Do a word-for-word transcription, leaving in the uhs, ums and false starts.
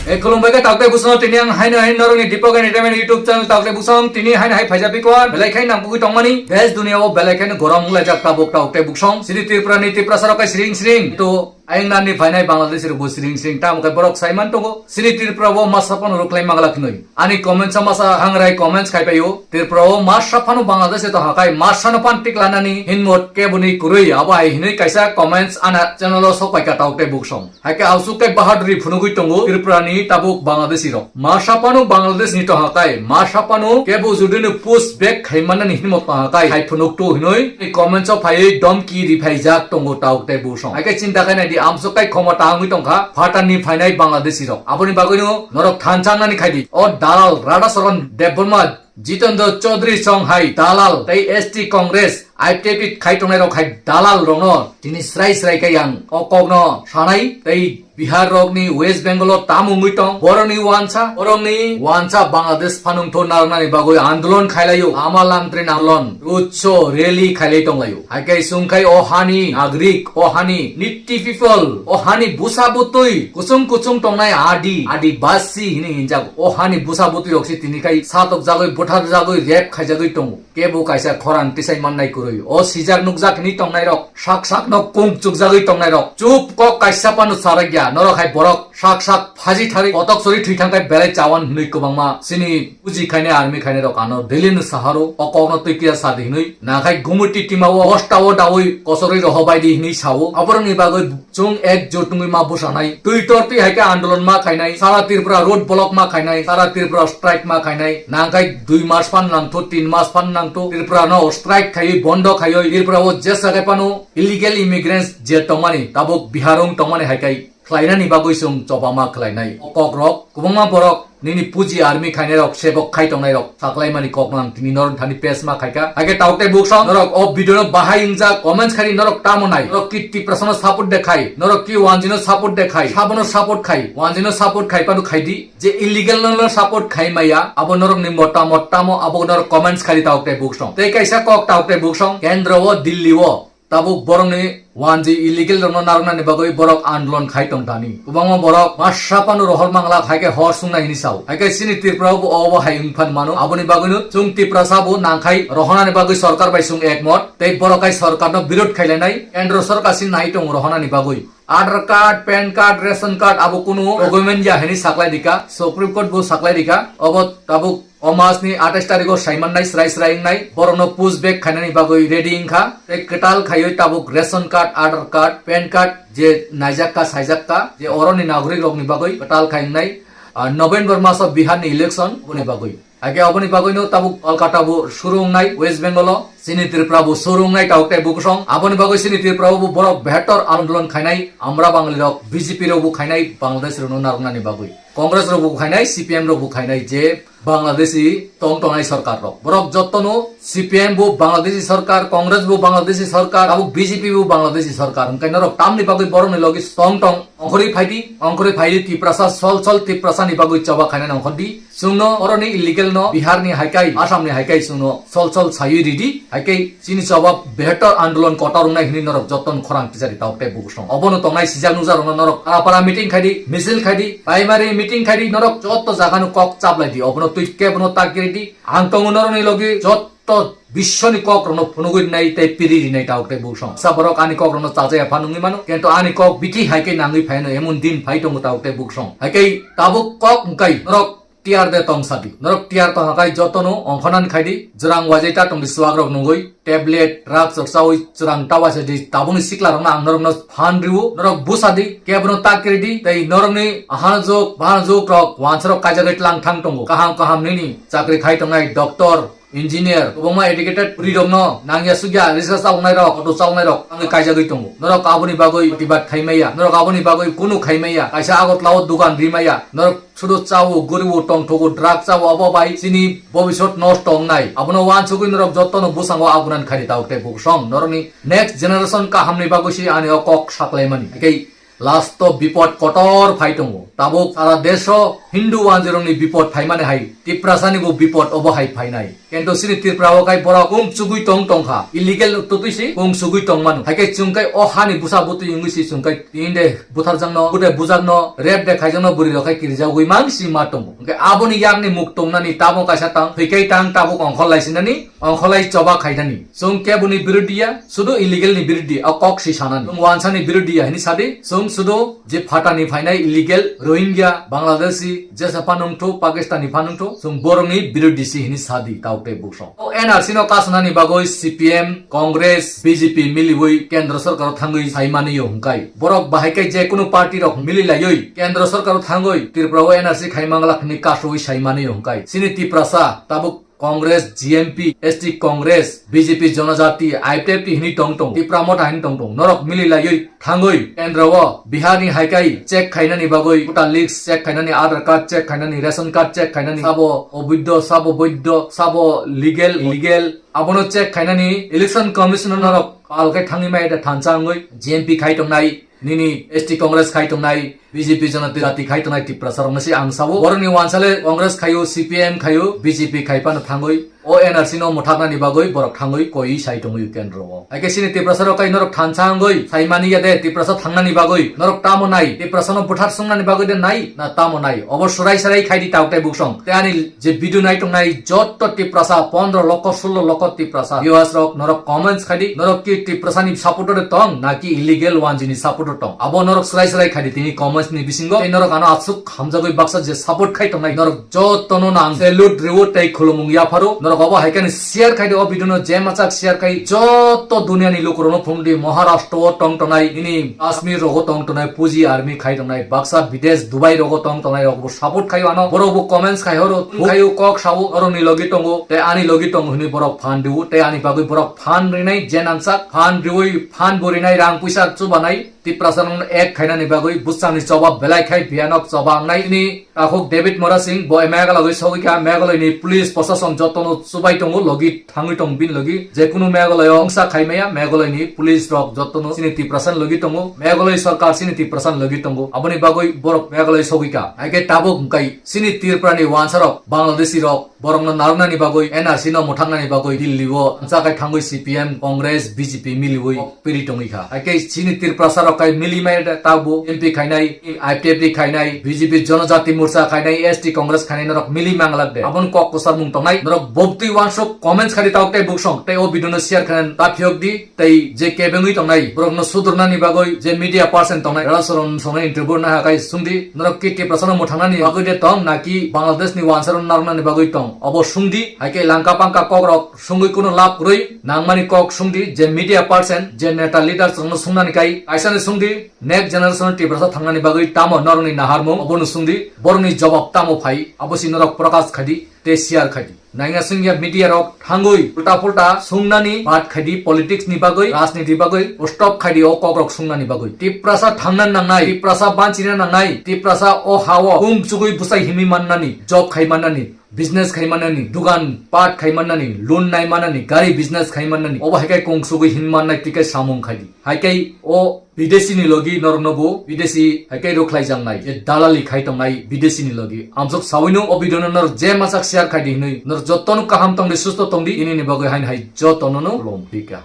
E khulumbai khe tauk tei busong, tini ang haino hai norokni Deepak Entertainment YouTube channel tauk tei busong, tini haino hai phaijak bikwan belai khai nang bugwi tongmani. Desh duniya o belai khai gorom wnglaijak tabuk tauk tei busong. Chini Tripura ni Tiprasa rok khai siring siring to ayang nani phainai Bangladesh rok bo siring siring tamo khai borok saiman tongo. Chini Tripura o masa phano rok lai mangla khnoi. Ani comments o masa hangrai comments khai paio. Tripura o masa phano Bangladesh e to hakai masa no pan tik lanani hinmot keboni kurui abo hai hinui kaisa comments ana channel o sok paika tauk tei busong. Haikhe aswk khe bahaduri phunugwi tongo Tripura ni tabuk Bangladeshi rok. Masa phano Bangladesh ni tongha kai, masa phano kebo judino push back khai manani hinmo tongha kai, hai phunuk to hinoi comments o phaiwi domki riphaijak tongo tauk tei busong. Haikhe chinta khai naidi amswk kai khomota wngwi tongkha phatar ni phainai Bangladeshi rok. Aboni bagwino norok thanchang nani khaidi. O dalal Radha Charan Debbarma Jitendra Chaudhary song hai dalal tei S T Congress I P F T khai tongnai rok hai dalal rokno tini srai srai khe ang o kokno sanai tei Bihar rokni West Bengal o tamo wngwi tong borokni wansa, borokni wansa Bangladesh phanung thor narwknani bagwi andolon khailaio, lama lamtri andolon, road show, rally khailai tonglaio. Hai khe sungkhai o hani nagrik, o hani niti people, o hani busa butwi, kuchung kuchung tongnai adi, adi basi hini hinjak, o hani busa butwi rok si tini khai satok jagwi, buthar jagwi, rep khaijagwi tongo. Kebo kaisa khorang tisai mannai kwrwi. O sijak nukjak hini tongnai rok, sak sak no kung chukjagwi tongnai rok. Chup kok kaisa pano sarakya, norok hai borok sak sak phaji thari kotok sori thwi thangkhai belai chawan hinwi kwbangma sini puji khainai army khainai rok ano daily no saharo o kokno twi kiya sadi hinwi nakhai gumuti tima o bosta o dawi kosorwi roho baidi hinwi sao. Aborokni bagwi chwng ek jot wngwi ma bwsanai. Twi tor twi hai khe andolon ma khainai, sara Tripura road block ma khainai, sara Tripura strike ma khainai. Nangkhai dui mas phan nangthu, tin mas phan nangthu. Tripura no strike khaiwi bondo khaiwi Tripura o jesa khe phano illegal immigrants je tongmani, tabuk Bihar wng tongmani hai khe khlainani bagwi chwng choba ma khlainai. O kok rok kwbangma borok nini puji army khainai rok, sebok khai tongnai rok, saklaimani kok no ang tini norok thani pes ma khaika. Hai khe tauk tei buksong norok o video no bahai wngjak comments khai norok tamo nai. Norok ki Tiprasa no support de khai, norok ki Wanji no support de khai, sabono support khai, Wanji no support khai panu khai di. Je illegal no no support khai maya, abo norok ni motamot tamo abo norok comments khai tauk tei buksong. Tei kaisa kok tauk tei buksong kendro o Delhi o tabuk borokni Wanji illegal rokno narwknani bagwi borok andolon khai tong thani. Kwbangma borok masa phano rohor mangla hai khe hor swngnai hini sao. Hai khe chini Tripura bo obo hai wng phan mano. Aboni bagwino chwng Tiprasa bo nangkhai rohornani bagwi sorkar bai chwng ekmot. Tei borok hai sorkarno birod khailainai. Kendro sorkar si nai tongo rohornani bagwi. Aadhaar card, pan card, ration card abo kunu document ya hini saklai dika. Supreme Court bo saklai dika. Obo tabuk o mas ni atais tarikh o saimannai srai srai wngnai, borokno push back khainani bagwi ready wngkha, tei kwtal khaiwi tabuk ration card, Aadhaar card, pan card je naijak kha, saijak kha, je oroni nagorik rokni bagwi kwtal khai wngnai, ah, November maso Bihar ni election, oboni bagwi. Age oboni bagwino tabuk Kolkata bo suru wngnai, West Bengal o, chini Tripura bo suru wngnai, tabuk tei bukusong, aboni bagwi chini Tripura bo borok behetor andolon khainai, amra Bangali rok, B J P rok bo khainai, Bangladesh rokno narwknani bagwi. Congress rok bo khainai, C P M rok bo khainai, je Bangladeshi tong tongnai sorkar rok. Borok jottono C P M bo Bangladeshi sorkar, Congress bo Bangladeshi sorkar, abo B J P bo Bangladeshi sorkar. Hwnkhe norok tamni bagwi borokni logi tong tong ongkhorwi phaidi, ongkhorwi phaidi Tiprasa sol sol Tiprasa ni bagwi choba khainani ongkhordi. Chwngno oroni illegal no Bihar ni hai kai, Assam ni hai kai chwngno sol sol saywi ridi. Hai kai chini choba behetor andolon kotor wngnai hinwi norok jottono khorang tisari tabuk tei bukusong. Obono tongnai sijak nukjak rokno norok para para meeting khaidi, misil khaidi, primary meeting khaidi, norok jotto jaga no kok chaplai di, obono twi kebono tak giri di. Ang tongo norokni logi jotto biswoni kok rokno phunugwi rinai tei piri rinai tabuk tei bukusong. Sa borok ani kok rokno chajaya pha nungwi mano, kintu ani kok bithi hai khe nangwi phaino emon din phai tongo tabuk tei bukusong. Hai khe tabuk kok wngkai norok tiyar de tong sadi. Norok tiyar tong hakai jotono ongkhornani khaidi, jwrang wajaita tongdi swak rok nungwi, tablet, drugs rok chawi jwrang ta waisa di tabukni sikla rokno ang norokno phan riwo, norok bwsa di, kebono ta kiri di, tei norokni ahanjwk, bahanjwk rok wansa rok kaijagwi tlang thang tongo. Kaham kaham nini chakri khai tongnai doctor, engineer, kwbangma educated ri rokno nangya sugya research chaloknai rok, auto chaloknai rok wngwi kaijagwi tongo. Norok aboni bagwi protibad khai maya, norok aboni bagwi kunu khai maya, kaisa Agartala o dugan ri maya, norok sudu chao, guribo tongthogo, drug chao, abo bai chini bobisot nosto wngnai. Abono wansugwi norok jotono bwskango agunan khari tabuk tei bukusong. Norokni next generation kahamni bagwi se ani o kok saklaimani. Tei last o bipod kotor phai tongo. Tabuk sara desho Hindu wanjirokni bipod phaimani hai Tiprasani bo bipod obo hai phainai. Kento sini Tripura o kai borok kung chugui tong tongkha. Illegal twtwi si kung chugui tong mano. Hai khe chwng kai o hani busa butwi wngwi si chwng kai tini de butharjakno, bude bujakno, rep de khaijakno bwrwi rok khai kirijagwi mang si ma tongo. Hwnkhe aboni yakni muk tongnani tamo kaisa tang, thwikai tang tabuk ongkhor laisinani, ongkholai choba khainani. Chwng keboni birodhi ya, sudu illegal ni birodhi, o kok si sanani. Chwng wansani birodhi ya hini sadi, chwng sudu je phatani phainai illegal, Rohingya, Bangladeshi, jesa phanungthu, Pakistani phanungthu, chwng borokni birodhi si hini sadi, tauk tei buksong. O N R C no kasanani bagwi C P M, Congress, B J P miliwi kendro sorkaro thangwi saimani yo hwnkhe. Borok bahai khe je kunu party rok mili laiwi kendro sorkaro thangwi Tripura o N R C khai manglak hwnwi kasui saimani yo hwnkhe. Chini Tiprasa tabuk Congress, G M P, S T Congress, B J P Jonojati, I P F T hini tong tong, Tipra Motha hini tong tong. Norok mili laiwi thangwi kendro o Bihar ni hai khe check khainani bagwi voter list check khainani, Aadhaar card check khainani, ration card check khainani, sabo oboidho, sabo boidho, sabo legal, illegal, abono check khainani election commission norok pal khe thangwi mai da thansa wngwi G M P khai tongnai, nini S T Congress khai tongnai, B J P Jonojati khai tongnai Tiprasa rokno se ang sao. Borokni wansale Congress khaio, C P M khaio, B J P khai phano thangwi o N R C no mwthaknani bagwi borok thangwi koi sai tongwi kendro o. Hai khe chini Tiprasa rok kai norok thansa wngwi saimani ya de Tiprasa thangnani bagwi norok tamo nai, Tiprasa no bwthar sungnani bagwi de nai na tamo nai. Obo swrai swrai khai di tauk tei buksong. Tei ani je video nai tongnai jotto Tiprasa, pondro lokho, sullo lokho Tiprasa viewers rok, norok comments khai di, norok ki Tiprasa ni supporter tong naki illegal wanjini supporter tong? Abo norok swrai swrai khai di tini comments ni bisingo. Tei norok ano aswk hamjagwi baksa je support khai tongnai, norok jotto no nang salute riwo tei khulumung yapharo. Norok abo hai khe ni share khai di o video no, je machak share khai jotto duniya ni lukurok no phung di, Maharashtra o tong tongnai, nini Kashmir rogo tong tongnai, Fuji army khai tongnai, baksa bidesh Dubai rogo tong tongnai rok bo support khai ano, borok bo comments khai horo, khai o kok sao, oroni logi tongo, tei ani logi tongo hwnwi borok phan riwo, tei ani bagwi borok phan rinai je nangsak, phan riwi phan bo rinai, rang puisa chubanai, Tiprasa no ek khainani bagwi bwsangni choba belai khai biyanok choba wngnai ni takhuk David Murasing bo Meghalaya sogwi kha, Meghalaya ni police prosason jotono chubai tongo, logi thangwi tong bini logi, je kunu Meghalaya wngsa khai maya, Meghalaya ni police rok jotono chini Tiprasa ni logi tongo, Meghalaya sorkar chini Tiprasa ni logi tongo, aboni bagwi borok Meghalaya sogwi kha. Hai khe tabuk hwnkhe chini Tripura ni wansa rok, Bangladeshi rok, borokno narwknani bagwi, N R C no mwthaknani bagwi Delhi o chakai thangwi C P M, Congress, B J P miliwi kok piri tongwi kha. Hai khe chini Tiprasa rok kai mili mai da tabuk M P khainai, I P F T khainai, B J P Jonojati Morcha khainai, S T Congress khainai norok mili manglak de. Aboni kok kwsarmung tongnai norok bobtwi wansuk comments khai di tauk tei buksong tei o video no share khainai ta phiyok di. Tei je kebengwi tongnai borokno sudurnani bagwi je media person tongnai, Rala Soron songnai interview naha kai sungdi, norok ki Tiprasano mwthangnani bagwi de tong naki Bangladesh ni wansarok narwknani bagwi tong? Obo sungdi, hai khe langka pangka kokrok sungwi kunu lab kwrwi, nangmani kok sungdi, je media person, je neta leader chwngno sungnani kai, kaisani sungdi, next generation Tiprasa thangnani bagwi tamo norokni naharmung, obono sungdi, borokni jobab tamo phai, abo si norok prakash khaidi, tei share khaidi. Naina sungya media rok thangwi ulta pulta sungnani bat khaidi, politics ni bagwi, rajniti bagwi, stop khaidi o kokrok sungnani bagwi. Tiprasa thangna nangnai, Tiprasa banchina nangnai, Tiprasa o hao kung chugwi bwsai himwi mannani, job khai mannani, business khai mannani, dugan pat khai mannani, loan nai mannani, gari business khai mannani, obo hai khe kung chugwi hin mannai tike samung khaidi. Hai khe o Bidesi ni logi norokno bo bidesi hai khe rwkhlai jangnai, je dalali khai tongnai bidesi ni logi. Amsok sawino o video no nor je machak share khai di hinwi, nor jotono kaham tong di, susto tong di, ini ni bagwi hain hai jotono no lom thika.